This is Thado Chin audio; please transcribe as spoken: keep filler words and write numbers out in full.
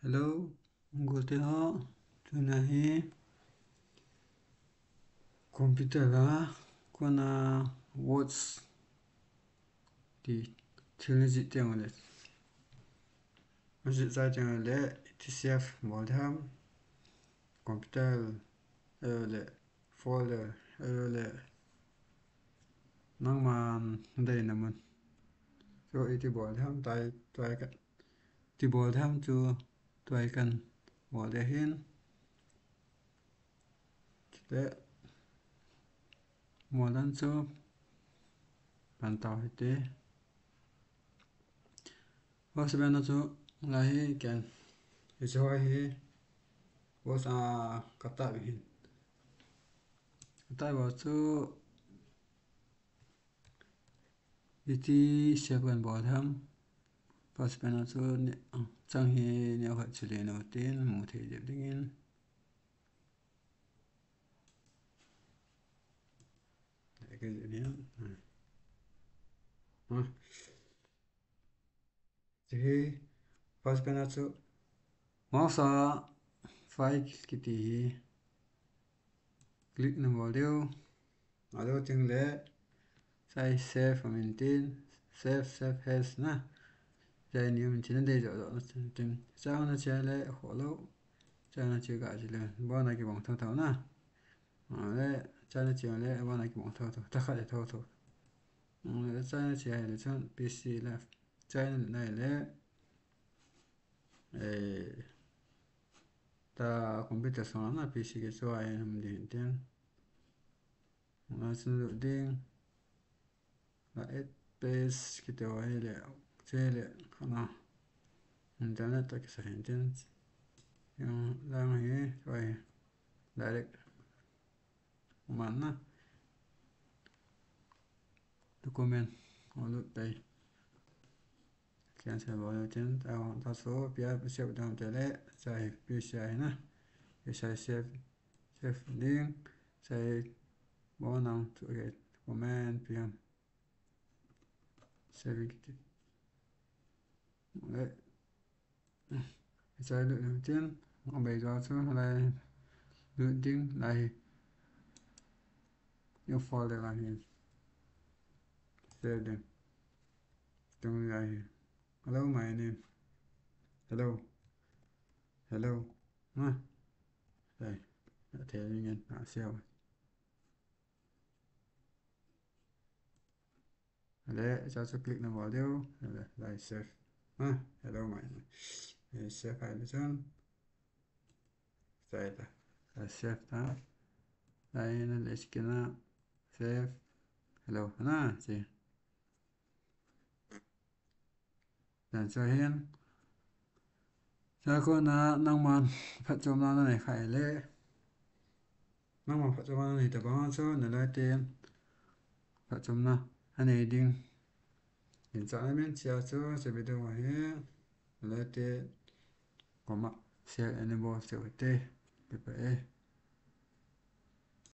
Hello, gol te ho, tuna hi computer a kona Word ti thil najih teng le, najih chai teng le, iti save bol ding ham, computer, eh, le folder, eh, le nangman deina mun. So iti bol ding ham, tai, tai ka, iti bol ding ham chu tua hi kan bol ding ahin. Chule, bol dan chu pan tau hite. First pen a chu, lai hi ken, hiche ho hi, first a ka type hin. Ka type a chu, iti save kan bol ham. First pen a chu, ne, chang hi neo khat chule neo tin, mu thei jep dingin. Eke ni, ha. Ha. Hiche hi, first pen a chu, mouse a file kiti hi, click na bol diu. Alo ting le, sai save amin tin, save, save as na. Sai ni amin tin, dei jo jo na tin. Sai na che le, ho lo. Sai na che ga che le, bona kibang tho tho na. A le, sai na che le, bona kibang tho tho. Ta kha le tho tho. A le, sai na che le chun, P C le. Sai na le, eh, ta computer sunga na P C ke chu a hin hum ding tin. Nga chun lut ding. La add page kiti ho hi le, che le, ana. Internet toh kisai hin tin. Jong lang hi, oi. Direct. Mana. Document. Lut tai. Cancel bol tin, ta, ta so, pia, save dam te le, sai, P C a hi na. Sai save, save ding, sai, bol nang, chu, okay, comment, P M. Save kiti. Le, sai lut dam tin, abei jo chu, lai, lut ding, lai, new folder lai hi. Save ding. Tung lai hi. Hello, my name. Hello. Hello. Ha. Hey. Ate ringen. Ha, save. Le, sa chu click na bol diu. Le, lai save. Ha. Hello, my name. Eh, save hai le chun. Sai ta. Sa save ta. Lai na le scan na. Save. Hello. Na, si. Jan chu hin. Sa kona nangman phatchomna nanei kha le. Nangman phatchomna nanei tabang chu nalai te phatchomna anei ding. Ginchat na min chia chu, hiche video hi nalai te koma share and bol cheu hite. Kipah e.